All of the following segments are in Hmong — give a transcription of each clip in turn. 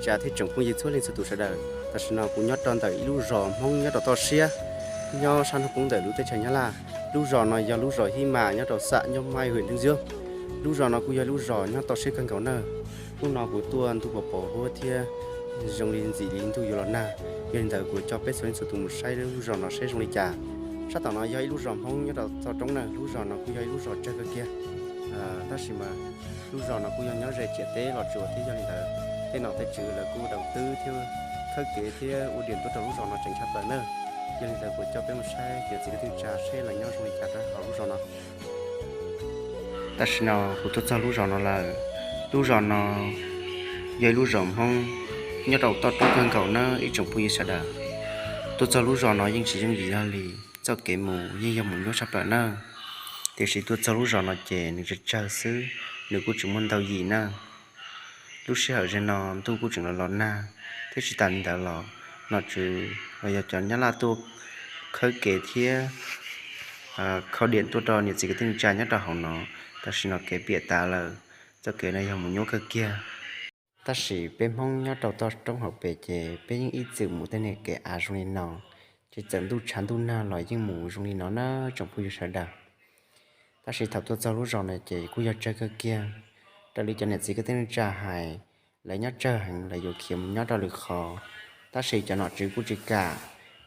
tsa thiab tsoom phooj ywg txhua leej txhua tus sawv daws. Tam sim no kuv nyob rau ntawm ib lub zos Hmoob nyob rau toj siab, nyob sab hnub poob ntawm lub teb chaws Nyab Laj. Lub zos no yog lub zos Hib Mas nyob rau xã Nyob Mai, huyện Tương Dương. Lub zos no kuj yog lub zos nyob toj siab kawg nkaus na. Hnub no kuv tuaj ntuj pos pos huab thiab zoo li ntxim li ntuj yuav los nag, yog li ntawd kuv coj peb txhua leej txhua tus mus saib lub zos no saib zoo li cas. Sab tom no yog ib lub zos Hmoob nyob rau toj roob na, lub zos no kuj yog ib lub zos tsawg kawg kiag. Tab sis mas lub zos no kuj yog nyob ze ciam teb los tsuas thiab, yog li ntawd tej nom tej tswv lawv kuj đầu tư thiab khawb kev thiab ua điện tuaj rau lub zos no tseem tshaj plaws na. Yog li ntawd kuv coj peb mus saib niam txiv kwv tij neej tsa seb lawv nyob zoo li cas rau hauv lub zos no. Tam sim no kuv tuaj txog lub zos no lawm. Lub zos no yog ib lub zos Hmoob nyob rau toj roob kawg nkaus na ib tsoom phooj ywg sawv daws. Tuaj txog lub zos no yeej tsis yooj yim hlo li, txoj kev mus yeej yog mus nyuaj tshaj plaws na. Tiam sis tuaj txog lub zos no ces nws tsawg tsawg xwb, nws kuj tseem muaj ntau yim na. Lub sij hawm ze no ntuj kuj tseem los los nag, thiab tsis tas li ntawd los nom tswv los yog cov Nyab Laj tuaj khawb kev thiab khau diam tuaj rau niam txiv kwv tij neej tsa nyob rau hauv no, tam sim no kev piam tas lawm, txoj kev no yog mus nyuaj kawg kiag. Tab sis peb Hmoob nyob rau toj roob hauv pes ces peb yeej ib txwm mus tej niag kev av zoo li no, ces txawm ntuj tshav ntuj nag los yeej mus zoo li no na tsoom phooj ywg sawv daws. Tab sis thaum tuaj txog lub zos no ces kuj yog tsawg kawg kiag. Raws li cov niam txiv kwv tij neej tsa hais, lawv nyob tsawg heev lawv yuav khiav mus nyob rau lwm qhov, tab sis cov nom tswv kuj tsis kam,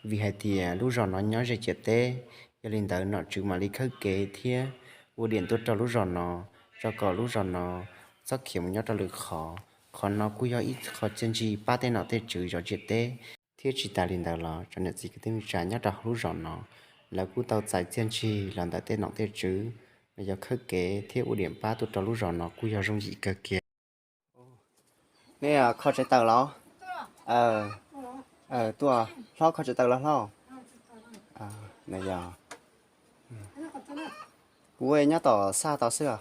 vim hais tias lub zos no nyob ze ciam teb. Yog li ntawd nom tswv mam li khawb kev thiab ua diam tuaj rau lub zos no, tso kom lub zos no txhob khiav mus nyob rau lwm qhov. Qhov no kuj yog ib qho txiaj ntsig pab tej nom tej tswv zov ciam teb. Thiab tsis tas li ntawd los cov niam txiv kwv tij neej tsa nyob rau hauv lub zos no, lawv kuj tau txais txiaj ntsig los ntawm tej nom tej tswv los yog khawb kev thiab ua diam pab tuaj rau lub zos no kuj yog yooj yim kawg kiag. Nej kho tsev taws los? Tuaj hlob kho tsev taws los hlob? Yog, kuv nyob tom xaj tau xwb os.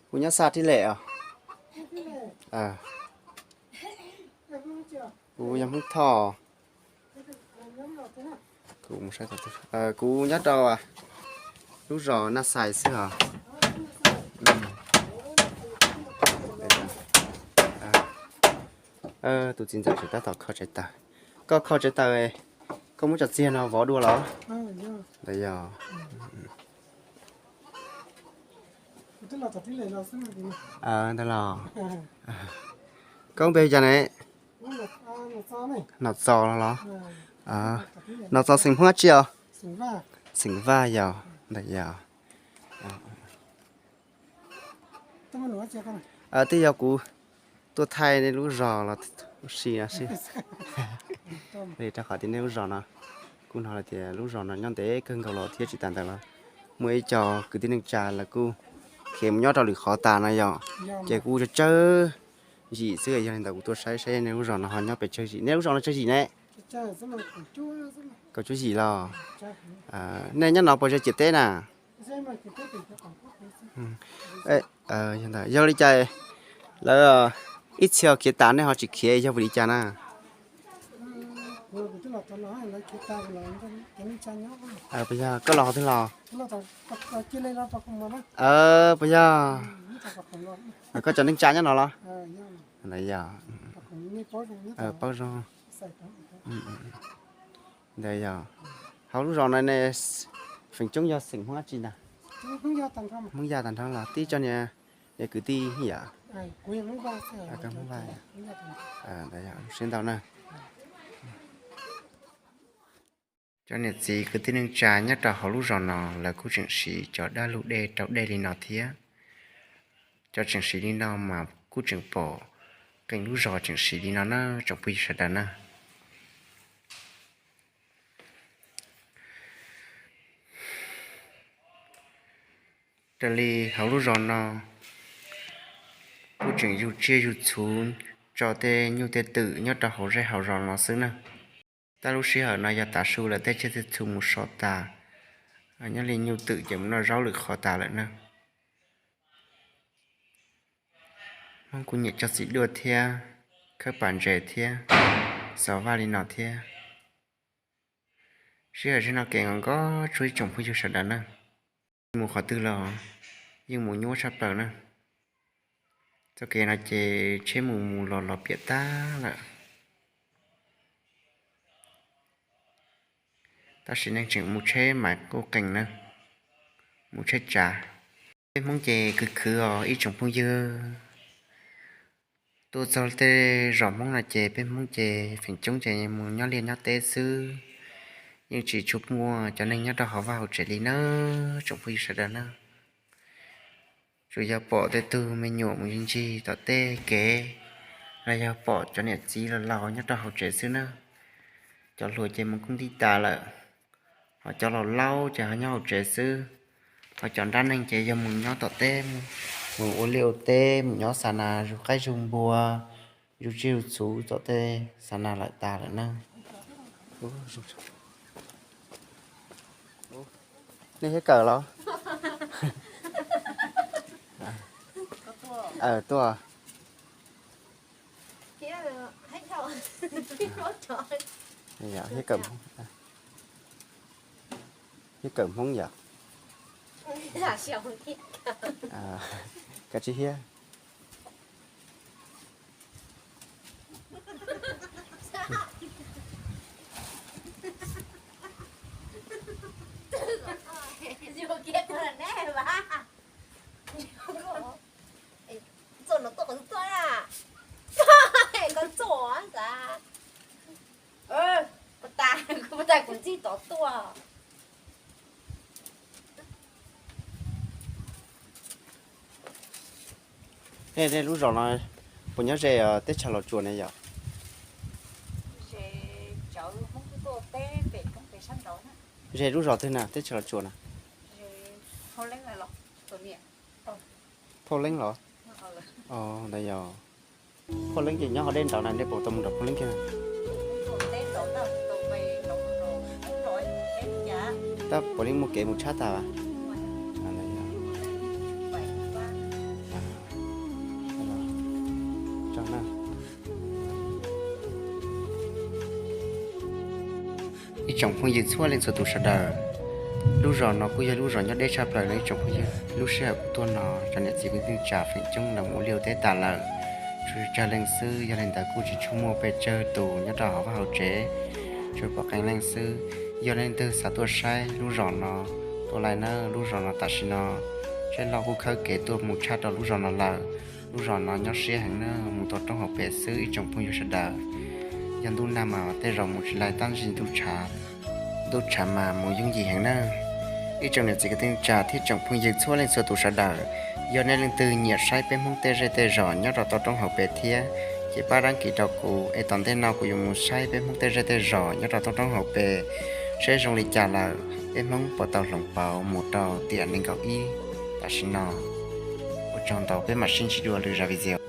Kuv nyob xaj tib lem os. Kuv yog Hmoob Thoj. Kuv nyob rau lub zos Naj Xais xwb os. Tus txiv ntxawm tseem tab tom kho tsev taws. Koj kho tsev taws, koj muab cov txiag no vov dua los? Ntawd yog. Ntawd los. Koj npe hu cas ne? Nom Txos los los? Nom Txos xeem Hmoob dab tsi os? Xeem Vaj yog, ntawd yog. Twb yog kuv tuaj thaij nej lub zos los ua si no xwb. Li rau qhov tias nej lub zos no, kuv hnov hais tias lub zos no nyob ntev kawg nkaus los thiab tsis tas ntawd los muaj ib co kwv tij neej tsa lawv kuj khiav mus nyob rau lwm qhov tas no yog, ces kuj tsawg tsawg yim xwb. Yog li ntawd kuv tuaj saib saib nej lub zos no ho nyob pes tsawg yim. Nej lub zos no tsawg yim ne? Kaum cuaj yim los? Nej nyob no puas ze ciam teb na? Yog li cas lawv ib txhia khiav tas nej ho tsis khiav yog vim li cas na? Puas yog koj los qhov twg los? Puas yog koj cov neej tsa nyob no los? Yog, paub zoo. Ntawd yog, hauv lub zos no ne, feem coob yog xeem Hmoob dab tsi ntag? Hmoob Yaj tag nrho los tib co niag, niag kwv tij yom? Siab ntau na. Cov niam txiv kwv tij neej tsa nyob rau hauv lub zos no lawv kuj tseem siv cov dab lug dej rau dej li no thiab. Cov tseem siv li no mas kuj tseem pom qee lub zos tseem siv li no na tsoom phooj ywg sawv daws na. Raws li hauv lub zos no kuj tseem yug tsiaj yug txhu tso tej nyuj tej twm nyob rau hauv zej hauv zos no xwb na. Tab lub sij hawm no yog tav su lawm tej tsiaj tej txhu mus so tas, nyob li nyuj twm ces mus noj zaub lwm qhov tas lawm na. Hmoob kuj nyiam cog txiv duaj thiab, khawb pas ntses thiab, xov vaj li no thiab. Sij hawm zaum no kev nkos nkos tsuag ib tsoom phooj ywg sawv daws na. Mus qhov twg los? yeej mus nyuaj tshaj plaws na. Txoj kev no ces tsheb mus mus los los piam tag lawm. Tab sis neeg tseem mus tsheb mas kuj qees na, mus tsheb tsav. Peb Hmoob ces khwv khwv os ib tsoom phooj ywg. Tuaj txog tej zos Hmoob no ces peb Hmoob ces feem coob ces mus nyob liaj nyob teb xwb, yeej tsis tshua muaj cov neeg nyob rau hauv vaj hauv tsev li na tsoom phooj ywg sawv daws na. Tsuas yog pom tej tug me nyuam mus ncig ncig tom tej kev, los yog pom cov niam txiv laus laus nyob rau hauv tsev xwb na. Cov hluas ces mus koom tij tas lawm, ho cov laus laus ces ho nyob hauv tsev xwb. Ho cov nrab neeg ces yog mus nyob tom teb, mus ua liaj ua teb, mus nyob xa nas, zug qaib zug npua, zug tsiaj zug txhu tom tej xa nas lawm tas lawm na. Nej thiab kawm los? Tuaj. Thiab kawm Hmoob yom? Koj tsis hiab. Txoj no tuaj qhov twg tuaj na? Koj txoj xav, kuv tas kuv ntxig tod tuaj. Nej lub zos no puas nyob ze teb chaws Los Tsuas ne yom? Ze lub zos twg na teb chaws Los Tsuas na? Phauj Leeb los? Ntawd yog Phauj Leeb ces nyob hauv dej nraud na, nej puas tau mus nram Phauj Leeb kiag? Tab puav leej muaj kev mus tshab tas. Ib tsoom phooj ywg txhua leej txhua tus sawv daws, lub zos no kuj yog lub zos nyob deb tshaj plaws no ib tsoom phooj ywg. Lub sij hawm kuv tuaj no cov niam txiv kwv tij neej tsa feem coob lawv mus ua liaj ua teb tas lawm, tshuav tsawg leej xwb, yog li ntawd kuj tsis tshua muaj pes tsawg tus nyob rau hauv vaj hauv tsev, tshuav pom qee leej xwb. Yog leej twg xav tuaj saib lub zos no, tuaj laij na, lub zos no tam sim no tsheb loj kuj khawb kev tuaj mus tshab rau lub zos no lawm. Lub zos no nyob siab heev na, mus tau roob hauv pes xwb ib tsoom phooj ywg sawv daws. Yog ntuj nag mas tej zaum mus tsis laij tab sis ntuj tshav mas mus yooj yim heev na. Ib tsoom niam txiv kwv tij neej tsa thiab tsoom phooj ywg txhua leej txhua tus sawv daws, yog nej leej twg nyiam saib peb Hmoob tej zej tej zos nyob rau toj roob hauv pes thiab, ces pab dab kis rau kuv es tom ntej no kuv yuav mus saib peb Hmoob tej zej tej zos nyob rau toj roob hauv pes, saib zoo li cas lawm, peb Hmoob puas tau hloov pauv mus rau tiam nees nkaum ib tam sim no. Ua tsaug ntau, peb mam sib ntsib dua lwm zaj video.